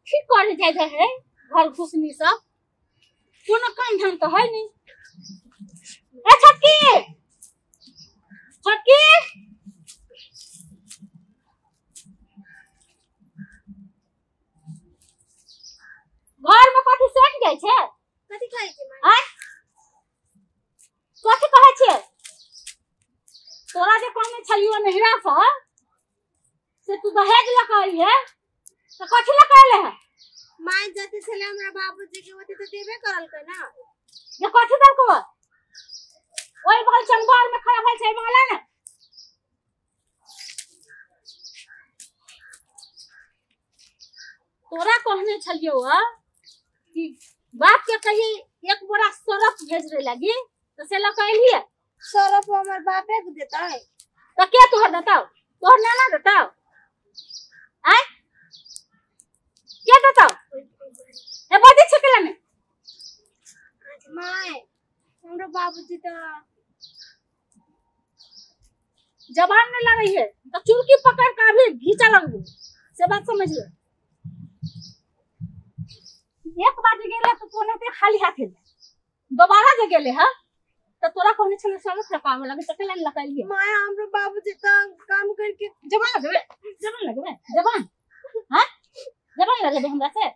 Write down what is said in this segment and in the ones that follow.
कथी करे जाय है घर घुसनी सब कोनो काम धाम तो है नहीं। ए छोटकी छोटकी घर में कथी सट जाय छै? कथी कहै छै माय? आय कथी कहै छै? तोरा जे कहने छलियो नहिरा से से तू दहेज लऽ के अइहे तऽ कथी लऽ के अयले है? माय जते छले हमरा बाबूजी के ओते तऽ देबे करलकै ना। जे कथी देलकौ? ओहि बगल चंगबार में खड़ा भेल छै बगल ने। तोरा कहने छलियो कि बाप के कहिए एक बोरा सरफ भेज रहे लगी तो से लऽ के अयलियै। सरफ हमर बापे के देतै। तऽ के तोहर देतौ? तोहर नाना देतौ? आय के देतौ? हे बजै छै केला ने? माय हमरो बाबूजी तऽ जबान नहीं लड़ै है तो चुरकी पकड़ के अभी घीचा लगबू से बात समझ ले। एक बार जे गेले तो तू नहीं खाली हाथ ले दोबारा जे गेले है तो तोरा कहने छले सब रकावे लगे तो केला लकलिए। माय हमरो बाबूजी तऽ काम करके जबान लगबे जबान लगबे जबान हां जबान लगबे हमरा से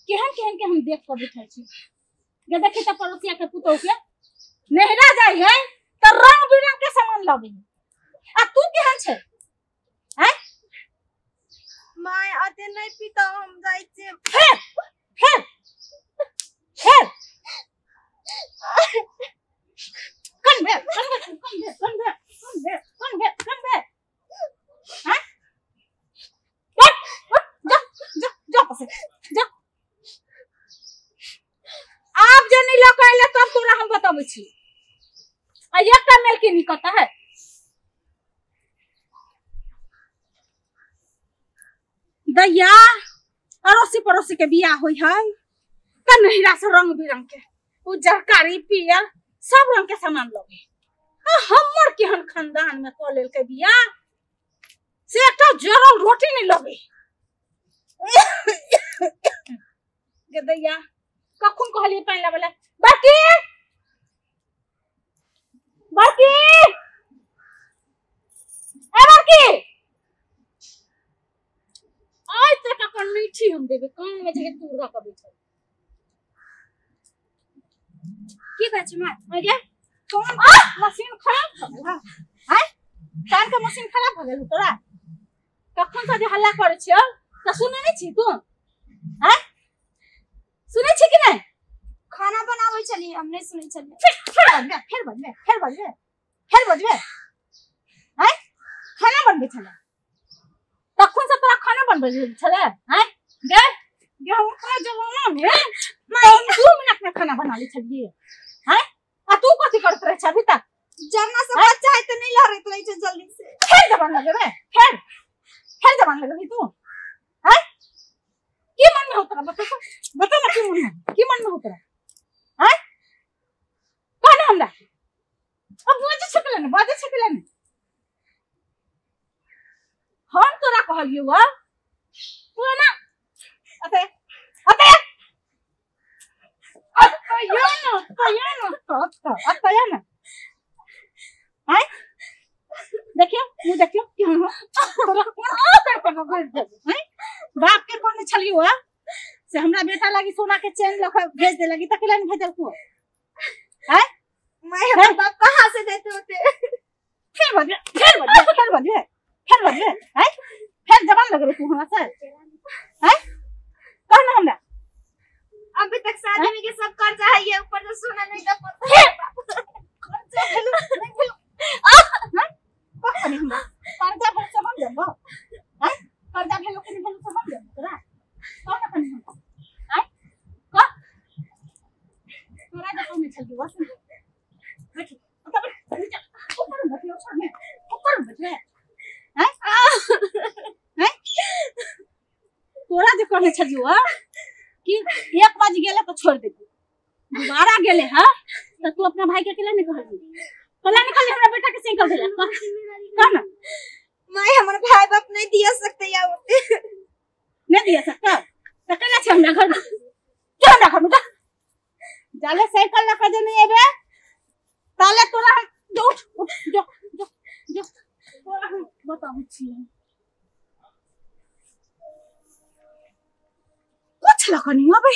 केहन केहन के हम देख के बैठल छी। जे देखी त पड़ोसिया के पुतोह के नहरा जाय है त रंग बिरंग के सामान लाबे आ तू केहन छै? हैं my अते नहीं पीता हम जाय छी। फेर फेर फेर कन बे कन बे कन बे कन बे कन बे कन बे कन बे हैं जा जा जा पसे जा। आप जे नहीं लऽ के अयले तब तोरा हम बताबै छी। आ एकटा मेलकी नहीं कता है। दैया अड़ोसी पड़ोसी के बियाह होय है त नहिरा से रंग बिरंग के उज्जर कारी पियर सब रंग के सामान लगे आ हमर केहन खानदान में कऽ लेलकै बियाह से एकटा जरल रोटी नहीं लगे। गे दैया कखन कहलियै पानि लाबै लए? बड़की बड़की ए बड़की आइ तक अपन मीठी हम देबै कान में जे तू रख बैठल। की कहै छै माय? ओइ गे कोन मशीन खराब भऽ गेल? हां कान के मशीन खराब भऽ गेल तोरा? कखन से जे हल्ला करै छियौ तऽ सुनै नहि छी तू? हां सुनै छी कि नहि? खाना बनाबै छलियै हम नहीं सुनै छलियै। फेर बजबे फेर बजबे फेर बजबे फेर बजबे हैं खाना बनबै छलै तखन से तोरा खाना बनबै छलै? हैं गे गे हम अपना जमाना में हम 2 मिनट में खाना बना लै छलियै। हैं आ तू कथी करैत रहै छ अभी तक? जरना से बच्चा है तऽ नहीं लड़ैत रहै छै जल्दी से। फेर जबान लगेबै फेर फेर जबान लगेबही तू? हैं की मन में हो तोरा बता बता ना की मन में की मन में हो तोरा? हैं कह ना हमरा अब बाजै छकले ने बाजै छकले ने। हम तोरा कहलियौ आ तू ना अते अते अते यो ना अते यो ना अते अते यो ना हैं देखियो मुँह देखियो केहन हो तोरा कोन कर कर हैं बाप के कहने छलियौ आ से हमरा बेटा लागी सोना के चेन लऽ के भेज दे लगी त केला नहीं भेजलको? हैं my हमर बाप कहाँ से देते होते? फेर बजबे फेर बजबे फेर बजबे फेर बजबे हैं फेर जबान लगबे तू हमरा से? हैं कह ना हमरा। अभी तक शादी में के सब कर्जा है ये ऊपर से सोना नहीं दे पता। कर्जा भेलो नहीं भेलो हैं कह कनी हमरा कर्जा भेलो से हम देबो? हैं कर्जा भेलो के नहीं भेलो से हम देबो तोरा? कह ना कनी हमरा। हैं कह तोरा जे कहने छलियौ बस बैठ ऊपर नीचे ऊपर बैठियो छोड़ में ऊपर बैठे हैं हैं तोरा जे कहने छलियौ कि एक बार गेले तो छोड़ देबी दोबारा गेले है तो तू अपना भाई के केला नहीं कहली? केला नहीं कहली हमरा बेटा के साइकिल देला कह ना। My हमर भाई बाप नहीं दिया सकते या होते। नहीं दिया सकता त केना छै हमरा घर में? जो हमरा घर में जा। जाले साइकिल लका जे नहीं एबे ताले तोरा हम उठ उठ जो जो जो तोरा हम बताबै छी। कुछ लका नहीं अबे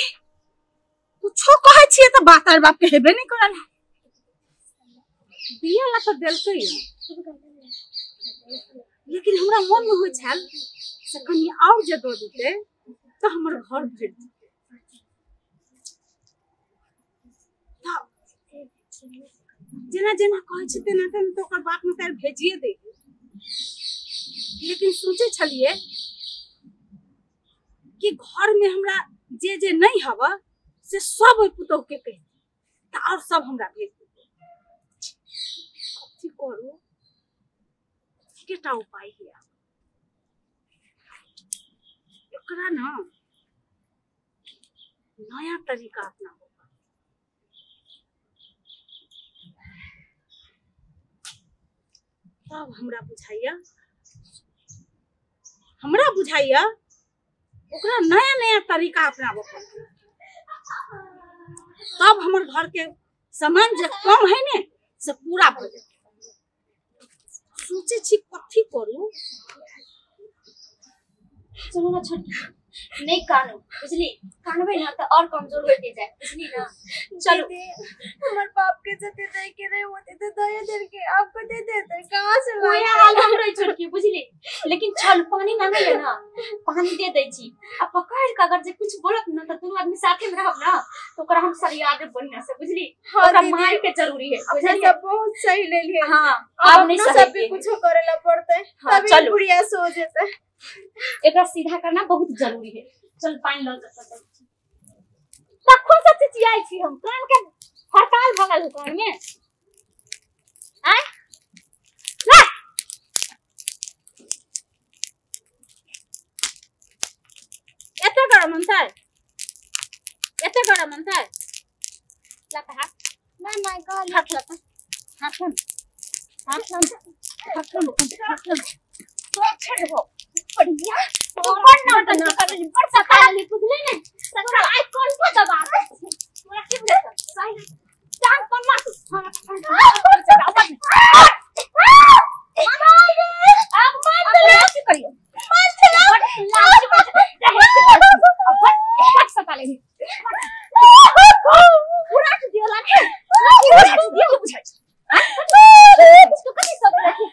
कुछो कहै छियै त बात are बाप के हेबे नहीं करल। दिया ला त देलकै लेकिन हमरा मन में होइ छल से कनी और जे दऽ देतै त हमर घर भरि जेतै। जेना जेना कहै छै तेना तेना तऽ ओकर बाप में तार भेजिए दे। लेकिन सोचै छलियै कि घर में हमरा जे जे नहीं हवा से सब ओहि पुतोह के कहि तऽ और सब हमरा भेज देतै। कथी करू, केटा उपाय है एकरा ना नया तरीका अपनाबऽ। तब हमरा बुझाइया ओकरा नया नया तरीका अपनाबऽ पड़त। तब हमर घर के सामान जे कम है ने से पूरा भऽ जेतै। सोचै छी कथी करू। चलू ना छोटकी, नहीं कानू बुझली, कानबे ना तो और कमजोर होते जाए बुझली ना। चलो हमार बाप के जते दे के रहे होते तो दे दे के आपको दे देते कहां से लाए। ओया हाल हमरो छोटकी बुझली। लेकिन चल पानी मांगे ना पानी दे दै छी आ पकड़ के अगर जे कुछ बोलत ना त दुनू आदमी साथे में रहब ना तो ओकरा हम सरिया दे बढ़िया से बुझली। ओकरा मार के जरूरी है बुझली। सब बहुत सही ले लिए। हां अब नहीं सब भी कुछ करेला पड़ते तभी बुढ़िया सो जेते। एकरा सीधा करना बहुत जरूरी है। चल पानी ल जा। तखन से चिचियाइ छी हम कान के हड़ताल भऽ गेल कान में। आय ला एते गरम हनतै, एते गरम हनतै। ला त हाथ ना ना कहली हाथ ला त हाथ ला हाथ ला हाथ ला हाथ ला तो छड़बो बढ़िया तू बड़ नाटक कर बड़ सता बुझले ने। तोरा आई कौन को दबा तोरा की बुझत सही जान पर मार तू। हां अब मान ले की करियो मान ले बड़ लाज बड़ रहे अब फट फट सता ले पूरा दियो लागे पूरा दियो बुझाइ तू कथि सब रखी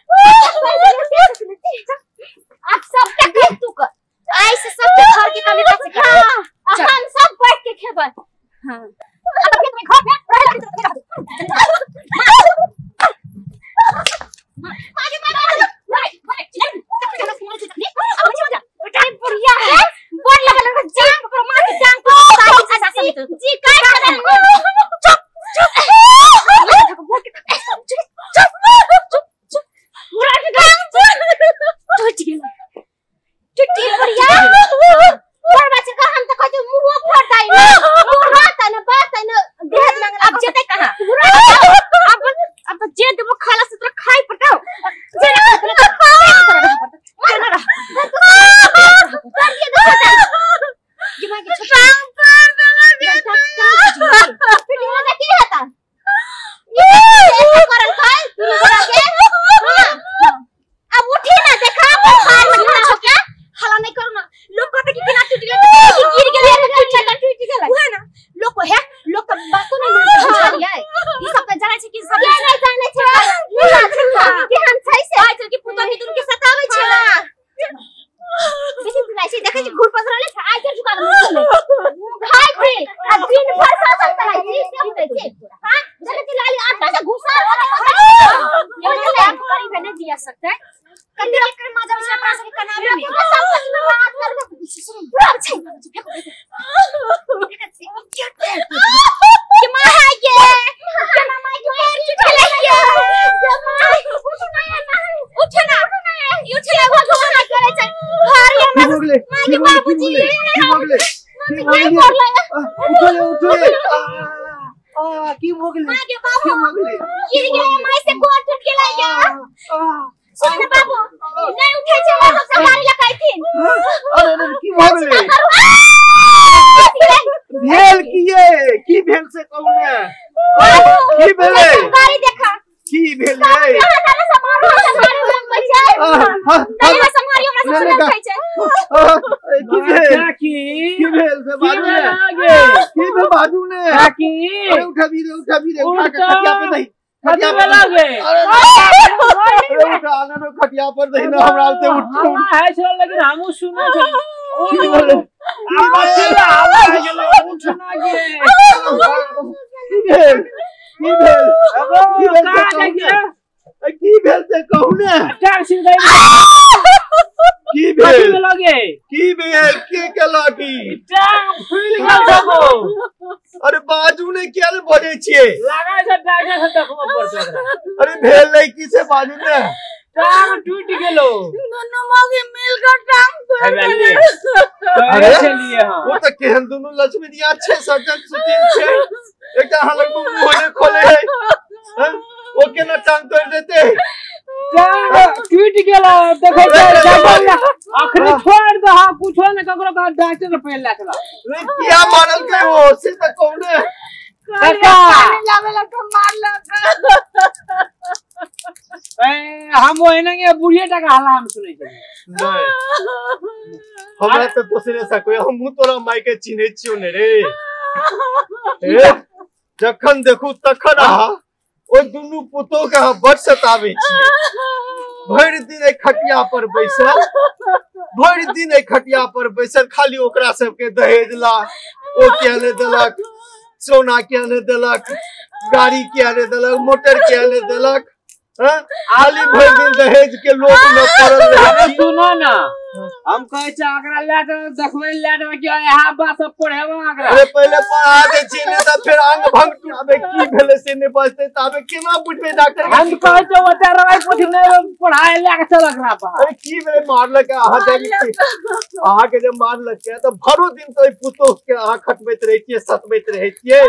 अब सबके काम तू कर। आई से सबके घर के काम से कर। हम सब बैठ के खेबै। हां अब तुम्हें घर में रह लगी तो मागे मागे मारे मारे चल अब जा बेटा बुढ़िया है बोल लगल जान पकड़ मार के जान को सारी जी काय करल। चुप चुप चुप चुप चुप पूरा के टूट गेल टूटी बढ़िया बड़ बच्चा का हम त कहै मुंह फोड़ दाई ना मुंह हाथ न बात न देह मांगला। अब जेते कहां अब अब जे देबो खाला से तोरा खाई पड़तौ जे ना खाई तोरा पड़तौ मार ना रह कर दिए देखो जा ये मां के छोटा पर देला फिर होला की होता ये ऐसा करल खाई तू बड़ा के। हां अब उठी ना देखा अपन पार में खड़ा हो के हला नहीं करू ना। लोग कहते कि बिना टूट गेल कि गिर गेल टूट गेल उहे ना लोग को है लोग के बातो नहीं मानते बुझलियै। ई सब त जानै छै कि सब के नहीं जानै छै लीला छै कि हम छै से कहै छै कि पुतोह के दुन के सताबै छै। बेसी बुझाइ छै देखै छी घूर पसरले छै आइ के झुका दे मुंह खाइ छी आ दिन भर सासन चलाइ छी से बुझै छी। हां देखै छी लाली आटा से घुसा ये काम करी बे नहीं दिया सकते कते एकर मजा छै अपना सब के कनावे में सब कुछ में बात करबे पूरा छै के मां है के के मां के पैर टूटले के मां उठ ना उठ ना उठ ना भगवान करे छै भारी हमरा मां के बाबूजी की भऽ गेलै की भऽ गेलै? उठो उठो आ की भऽ गेलै? मां के बाबू की भऽ गेलै? गिर गेलै मां से गोड़ टूट गेलै या। आ सुन ना बाबू नहीं उठै छै हमरा सब गाड़ी लगाइथिन। अरे अरे की भऽ गेलै? भेल की ये? की भेल से कहू ने, की भेलै? गाड़ी देखा की भेलै? की भेल? की भेल से बाजू ने? की भेल बाजू ने? काकी अरे उठाबी रे, उठाबी रे, उठा के खटिया पे दही, खटिया पे लागे। अरे उठा ना खटिया पर दही ना, हमरा से उठ है छल, लेकिन हमहु सुनै छी। की भेलै? उठ ना गे। की भेल? की भेल? की भेल से कहू ने? की भेल से कहू ने? की भेल? की भेल? के केलक ई? टांग फूलि गेल छौ। अरे बाजू ने किया ने बजै छियै? लागै छै डॉक्टर से देखबो पड़तै ओकरा। अरे भेल नै की से बाजू ने? टांग टूटि गेलो। दुनू मौगी मिल कर टांग तोड़ देलक। अरे चलिए हां, ओ त केहन दुनू लक्ष्मीनिया छै, सज्जन सुशील छै, एकटा अहाँ लग मुंह नै खोले है, ओ केना टांग तोड़ देते? टांग टूटि गेलो। देखै छै अखनी छोड़ दे, हां कुछो ने ककरो कहा डॉक्टर पे लए चला। रे किया मारल के ओ से त कहू ने? काका पानी लावे लग मारलक। ए हम ओहिना के बुढ़िए टाका हल्ला हम सुनै छी। नहीं हमरा त दोसरे से कोई, हमहु तोरा माय के चिन्है छियौ ने रे। ए जखन देखू तखन अहाँ ओहि दुनू पुतोह के अहाँ बड सताबै छियै। भरि दिन एहि खटिया पर बैसल, भरि दिन एहि खटिया पर बैसल, खाली ओकरा सबके दहेज ला, ओ किया नहि देलक, सोना किया नहि देलक, गाड़ी किया नहि देलक, मोटर किया नहि देलक, खाली भरि दिन दहेज के लोभ में पड़ल रहै छी। सुनो ना, हम कहै छै एकरा लए के देखबै, लए के कि यहाँ बात सब पढ़ेबो एकरा। अरे पहिले पढ़ा दै छियै ने तऽ फेर अंग भंग टूटबै, की भेलै से नहि बजतै ताबे केना बुझबै डॉक्टर? हम कहै छै ओते रवाई पोथी नहि पढ़ाए लए के चल एकरा बाहर। अरे की भेलै मारलक अहाँ? अहाँ के जे मारलक तऽ भरो दिन तऽ ओहि पुतोह के अहाँ खटबैत रहै छियै, सतबैत रहै छियै।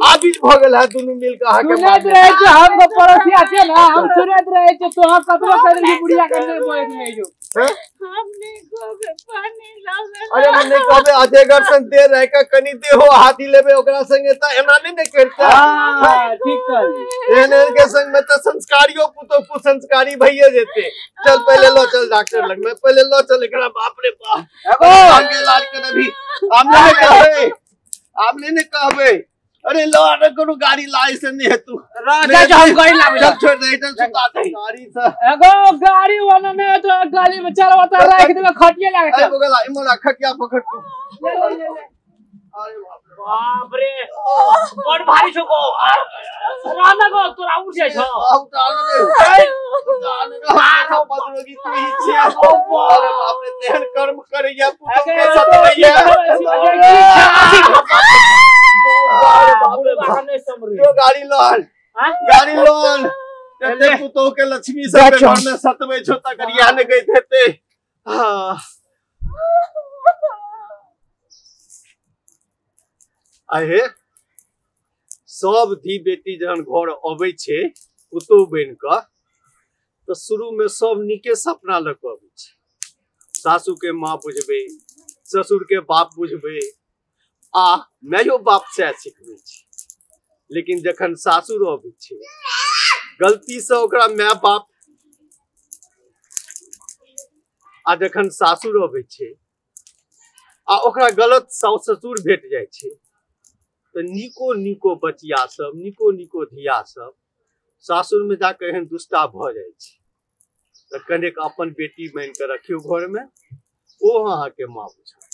आबिज भऽ गेल है दुनू मिल के अहाँ के। सुनैत रहै छियै हम के पड़ोसिया छियै ने, हम सुनैत रहै छियै तोहर कतबो कह देलही बुढ़िया के नहि बोलैत रहै छौ। हम नहीं कहबै पानी लावे। अरे हम नहीं कहबै, अजयगढ़ सन देर रह के कनी देहो हाथी लेबै ओकरा संगे त एना नहीं ने करते। हां ठीक कहली। एहन एहन के संग में त संस्कारियो पुतोह कुसंस्कारी भइए जेते। चल पहले लो चल डॉक्टर लग में, पहले लो चल एकरा। बाप रे बाप, आगे इलाज कर अभी। हम नहीं कहबै, हम नहीं कहबै। अरे लो अरे कोनो गाड़ी लाए से नहीं हेतु। राजा जो हम गाड़ी लावे। चल छोड़ दे, चल सुता दे गाड़ी से। एगो गाड़ी वाला नहीं तो गाड़ी में चल बता राख देबे खटिया लागे। अरे बगला इमोला खटिया पकड़ तू। ले ले ले। अरे बाप रे बड़ भारी छौ गो। राना गो तोरा उठ जाय छौ। उठा ले उठा ले, हाथ बदरोगी तू ही छियै। अरे बाप रे तेहन कर्म करैया पुतोह के सतबैया। जो गाड़ी लोन, गाड़ी लोन एते पुतोह के लक्ष्मी सब के घर में सतबै छौ तकर इएह ने गइत हेतै। आहे सब धी बेटी जहन घर अबै छै पुतोह बनि कऽ तऽ शुरू में सब नीके सपना लऽ कऽ अबै छै। सासू के माँ बुझबै, ससुर के बाप बुझबै, आ मायो बाप से सिखबै छै। लेकिन जखन सासुर अबै छै गलती से ओकरा my बाप, आ जखन सासुर अबै छै आ ओकरा गलत साउस ससुर भेट जाइ छै तऽ नीको नीको बचिया सब, नीको नीको धिया सब सासुर में जाके एहन दुष्टा भऽ जाइ छै। तऽ कनेक अपन बेटी मानि कऽ रखियौ घर में, ओ अहाँके माँ बुझत।